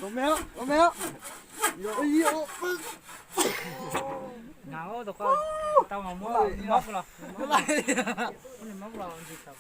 Ua me, ua me. Ua, ua, ua. Ngam tus ko, tau mas muab mob los. Muab mob los ntsis xav.